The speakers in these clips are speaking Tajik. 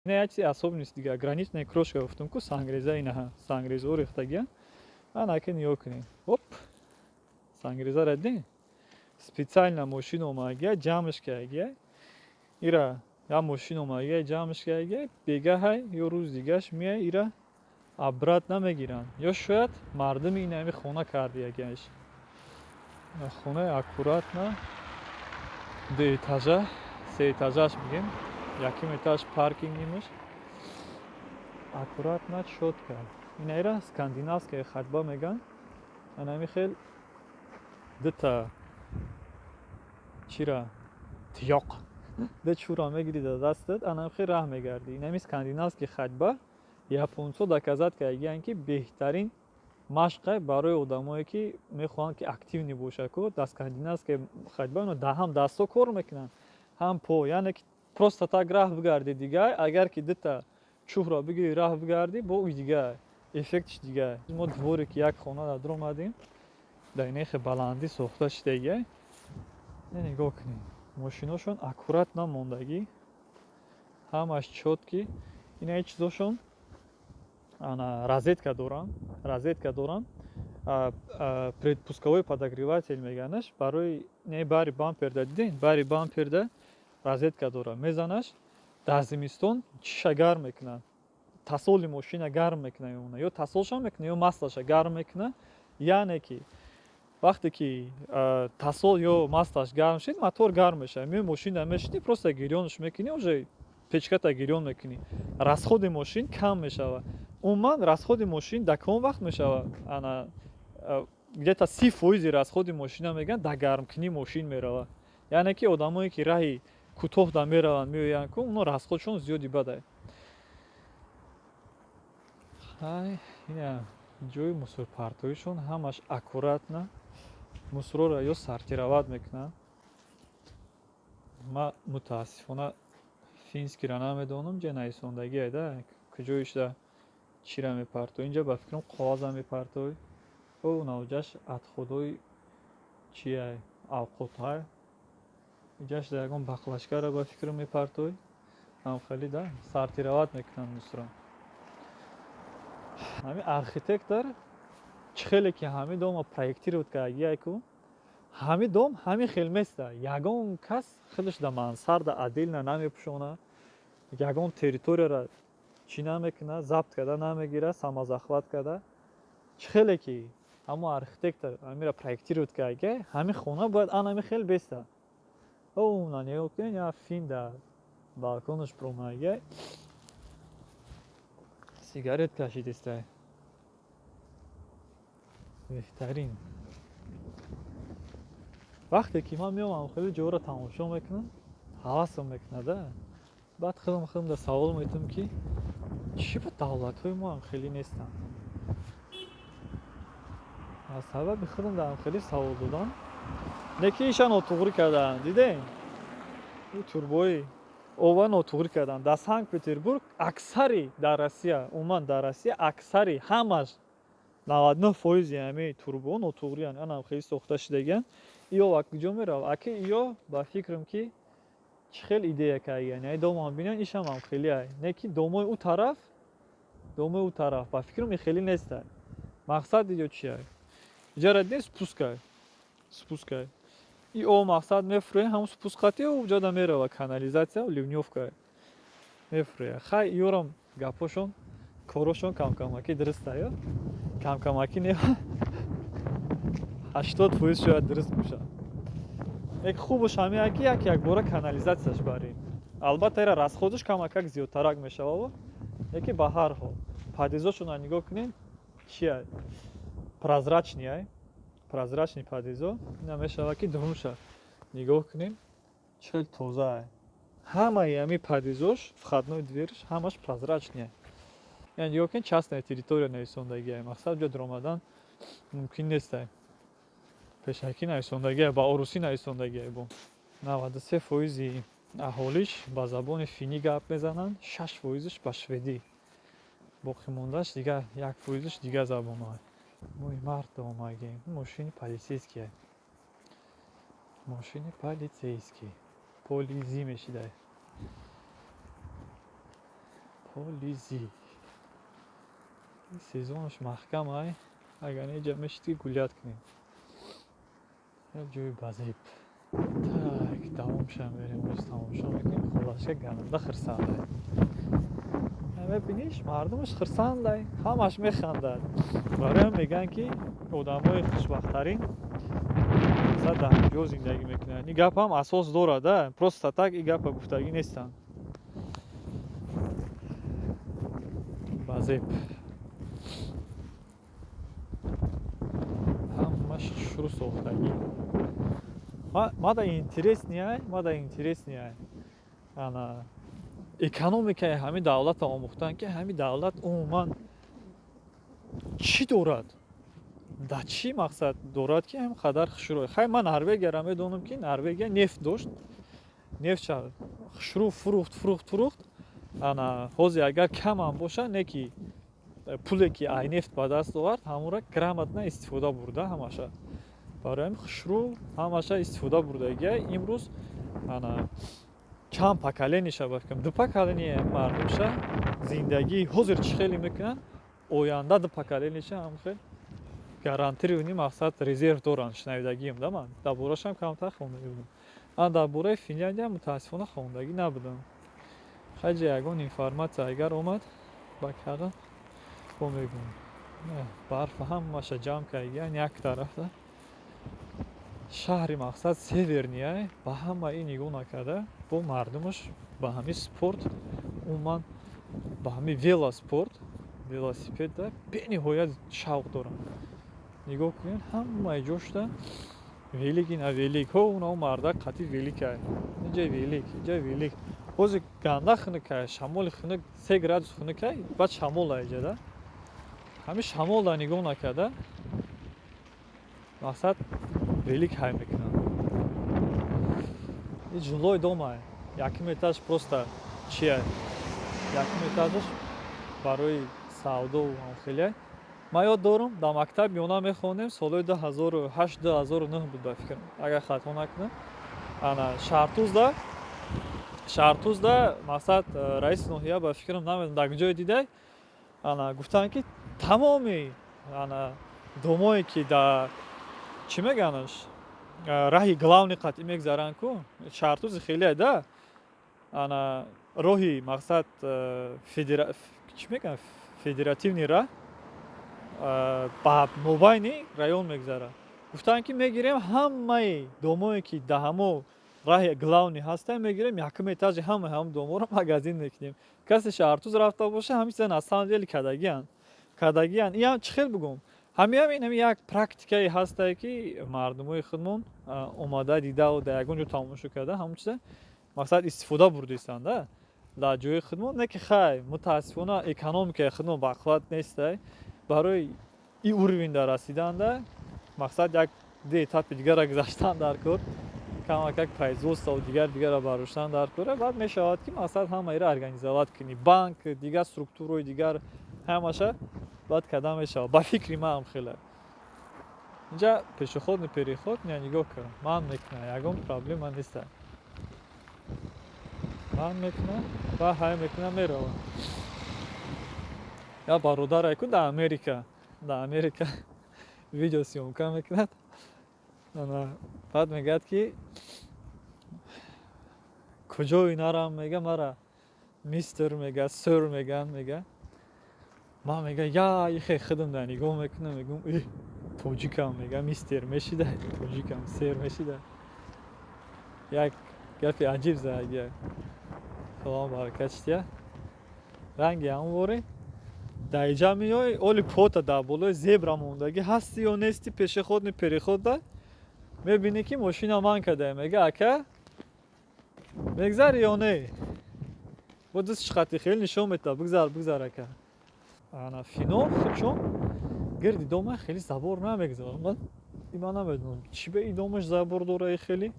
Ина як чизи особенность дига, гранитная крошка гуфтум ку, сангреза, инаҳа сангрезаҳо рехтагия. Анаки нигоҳ кунед, оп, сангрезара дидем, специально мошин омадагия, ҷамъш кардагия. Ира як мошин омадагия, ҷамъш кардагия, бегаҳай ё рӯзи дигаш меяй, ира обратно мегиранд. Ё шояд мардуми инами хона кардиягиаш. Хонаи аккуратно, ду этажа, се этажаш бигем, якум этаж паркинг нимаш, аккуратно, чётко. Инаира скандинавская ходьба меган. Анами хел дута чира тиёқ, ду чӯра мегири дар дастат, анами хел раҳ мегардӣ. Инами скандинавский ходьба японцо доказать кардагиянд, ки беҳтарин машқе барои одамое, ки мехоҳанд, ки активный бошад ку. Дар скандинавская ходьба ино ҳам дастҳо кор мекунанд, ҳам по. Яъне ки просто так раҳ бигардӣ дигар, агар ки дута чӯҳро бигири, раҳ бигардӣ, бо уи дигар эффектиш дигар. Мо дворе ки як хона дар омадем, дар инехе баландӣ сохта шудагия. Нигоҳ кунед, мошиношон аккуратно мондагӣ, ҳамаш чёткий. Инаи чизошон ана розетка доранд, розетка доранд, предпусковой подогреватель меганаш. Барои не бари бамперда дидем, бари бамперда розетка дорад, мезанаш, дар зимистон чиша гарм мекунад, тасоли мошина гарм мекунад, ё ё тасолша мекунад, ё маслаша гарм мекунад. Яъне ки вақте ки тасол ё маслаш гарм шид, мотор гарм мешавад. Меои, мошина мешинӣ, просто гирёнш мекунӣ, уже печката гирён мекунӣ, расходи мошин кам мешавад. Умуман расходи мошин дар кадом вақт мешавад? Ана где-то 30 фоизи расходи мошина, мегӯянд, дар гармкунии мошин меравад. Яъне ки одамое, ки раҳи кӯтоҳ да мераванд, меоянд ку, оно расходшон зиёди бадай. Хай, ина ҷои мусорпартоишон, ҳамаш аккуратно, мусорро ё сортировать мекунанд. Ман мутаассифона финскиро намедонам, ҷа нависондагие да, куҷоишда чира мепартоӣ. Инҷа ба фикрам коғаза мепартоӣ. О, навҷаш отходои чия, авқотҳай. Иҷашда ягон баклажкаро ба фикрам мепартоӣ. Ҳамхелӣ да сортировать мекунанд мусорро. Ҳамин архитектор чӣ хеле ки ҳамин дома проектировать кардагиай ку, ҳамин дом ҳамин хел места. Ягон кас хелаш да мансарда отдельно намепӯшона, ягон территорияро чӣ намекунад, забт карда намегирад, самозахват карда. Чӣ хеле ки ҳамон архитектор ҳаминро проектировать кардагиай, ҳамин хона бояд анами хел беста. О, на, нигоҳ кунед, як фин дар балконаш промагиай, сигарет кашидистай. Беҳтарин. Вақте ки ман меомам, хеле ҷоро тамошо мекунам, ҳавасам мекунада. Баъд худам да савол метавам, ки чӣ ба давлатҳои мо ҳам хеле нестанд. Аз сабаби худам даам хеле савол додам. Лекин иша нотуғрӣ кардаанд, дидем, турбои ова нотуғрӣ карданд. Дар Санкт Петербург аксари, дар Россия, умуман дар Россия аксари ҳамаш, 99 фоизи ҳамаи турбоҳо нотуғриянд, анам хеле сохта шудагианд. Иё ва куҷо меравад? Аки иё ба фикрам, ки чӣ хел идея кардагианд, яъне домам бинанд, ишам ҳам хеле ай. Не ки домои ӯ тараф, домои ӯ тараф ба фикрам хеле нестай. Мақсад иҷо чия? Иҷара дидем, спускай, спускай и о мақсад мефурӯяд, ҳамун спускати уҷода мерава, канализация, ливнёвка мефурӯяд. Хай, иёрам гапҳошон, корошон камкамакӣ дуруста ё камкамакӣ не, 80 фоиз шояд дуруст бошад. Як хубаш ҳамеа, ки як якбора канализатсияш барем. Албатта, ира расходаш камакак зиёдтарак мешавад, лекин ба ҳар ҳол подъездошонро нигоҳ кунед, чия, прозрачный ай, прозрачный подъездо. Ина мешавад, ки дувумша нигоҳ кунем, чӣ хел тоза ай. Ҳамаи ҳами подъездош, входной дверш ҳамаш прозрачный ай. Яъне нигоҳ кунед, частная территория нависондагиай, мақсад ҷо даромадан мумкин нестай. Пешакӣ нависондагиай, ба орусӣ нависондагиай. Бо 93 фоизи аҳолиш ба забони финӣ гап мезананд, 6 фоизаш ба шведӣ, боқимондааш дигар, 1 фоизаш дигар забонҳо. Моҳи март омадем. Мошини полицейский, мошини полицейский, полизи мешидай. Полизи сезонаш маҳкам ай, агар неҷа мешид, ки гулять кунем, як ҷои базеб. Так, давомша мерем, оз тамошо мекунем. Холашка ганда хирсандай, мебиниш, мардумаш хирсандай, ҳамаш механдад. Бароям мегӯянд, ки одамои хушбахттарин масалан дар ҷо зиндагӣ мекунанд. Ин гапам асос дорад, а просто так ин гапа гуфтагӣ нестанд. Базеб, ҳамаш шурӯъ сохтагӣ. Мада интересный ай, мада интересный ай ана экономикаи ҳамин давлатро омӯхтан, ки ҳамин давлат умуман чӣ дорад, дар чӣ мақсад дорад, ки ҳам қадар хушрӯ. Хай, ман Норвегияро медонам, ки Норвегия нефт дошт, нефтша хушрӯ фурӯхт, фурӯхт, фурӯхт. Ана ҳозир агар камам бошад, не ки пуле, ки ай нефт ба даст овард, ҳамонро грамотно истифода бурда, ҳамаша барои ҳамин хушрӯ ҳамаша истифода бурдагия. Имрӯз ана чанд поколение ба фикрам, ду поколение мардумша зиндагии ҳозир чӣ хеле мекунанд, оянда ду поколение ша ҳам хел гарантированный, мақсад, резерв доранд. Шунавидагиам да, ман дар борашам камтар хондагӣ будам. Ман дар бораи Финляндия, мутаассифона, хондагӣ набудам. Хайҷа ягон информация агар омад ба кара, бо мегӯм. Барфа ҳамаша ҷамъ кардагиян як тарафта. Шаҳри, мақсад, северный ай, ба ҳама ин нигоҳ накарда, бо мардумаш ба ҳамин спорт, умуман ба ҳамин велоспорт, велосипедда бениҳоят шавқ доранд. Нигоҳ кунед, ҳамаи ҷошта велик, ина велик ҳо, уна мардак қатъи велик ай, инҷа велик, инҷа велик. Ҳозир ганда хунукай, шамоли хунук, 3 градус хунукай, баъд шамол ай иҷа да. Ҳамин шамолда нигоҳ накарда, мақсад, велик ҳай мекунанд. И жилой дом ай, якум этаж просто чия, якум этажаш барои савдову ҳамхеле. Ман ёд дорам, дар мактаб миёна мехондем, солҳои 2008, 2009 буд, ба фикрам, агар хато накунам. Ана Шаҳртузда, мақсад, раиси ноҳия, ба фикрам, намедонам, дар куҷое дидай, ана гуфтанд, ки тамоми ана домое, ки дар, чӣ меганаш, раҳи главный қатъӣ мегзаранд ку, Шаҳртузи хеле да, ана роҳи, мақсад, чӣ мегӯянд, федеративный раҳ ба мобайни район мегзарад, гуфтанд, ки мегирем ҳамаи домое, ки дар ҳамо раҳи главный ҳастанд, мегирем, якум этажи ҳамаи ҳам доморо магазин мекунем. Касе Шаҳртуз рафта боша, ҳамин чиза на самом деле кардагианд, кардагианд. Иам чӣ хел бигӯм, ҳамиам ин ҳами як практикае ҳастае, ки мардумои худмон омада дидау дар ягон ҷо тамошо карда, ҳамон чиза, мақсад, истифода бурдистанд да дар ҷои худмон. Не ки хай, мутаассифона, экономикаи худмон бақувват нестай барои и уровень да расиданда. Мақсад, як ду этапи дигара гузаштан дар кор, камакак производство дигар дигара бардоштан дар кора, баъд мешавад, ки, мақсад, ҳамаиро организовать кунӣ, банк, дигар структураҳои дигар, ҳамаша баъд карда мешавад. Ба фикри маам хеле инҷа пешеходный переход не, нигоҳ кун, ман мекунам, ягон проблема неста, ман мекунам ва ҳай мекунам, меравам. Я бародарай ку дар Америка видеосъёмка мекунад, баъд мегӯяд, ки куҷои нарам, мега, мара мистер мега, сэр меган, мега, ман, мега, я ихе худам дар нигоҳ мекунам, мегӯм, э, тоҷикам, мега, мистер мешида, тоҷикам сэр мешида. Як гапи аҷиб зад. Худо баракат шитя. Ранги ҳамон боре дар иҷа меои, оли пота дар болои зебра мондагӣ ҳасти ё нести, пешеходный переход да мебинӣ, ки мошина ман кардае, мега, ака, мегзари ё не? Бо дастиш хати хеле нишон метавад, бигзар, бигзар, ака. Ана фино худшон гирди дома хеле забор намегзаранд. Ман намедонам, чӣ ба и домаш забор дора хеле.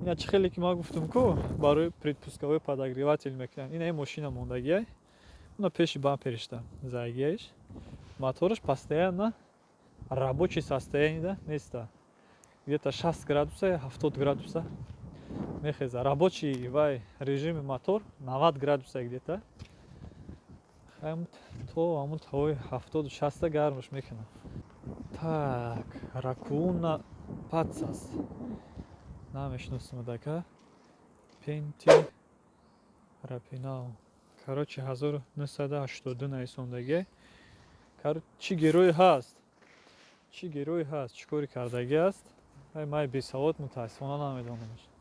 Ина чӣ хеле, ки ман гуфтам ку, барои предпусковой подогреватель мекунанд. Ина мошина мондагиай, уна пеши бамперишта загиаиш, мотораш постоянно рабочий состояние да неста, где-то 60 градуса, 70 градуса мехеза. Рабочий вай режими мотор 90 градуса где-то. То ҳамун таои 70-60-та гармаш мекунад. Так, Ракуна Пацас намешиносам адака. Пенти Рапинау. Короче, 1982 нависондагӣ. Чӣ герое ҳаст, чӣ герое ҳаст, чӣ кори кардагӣ аст, май бесавод, мутаассифона, намедонамаш.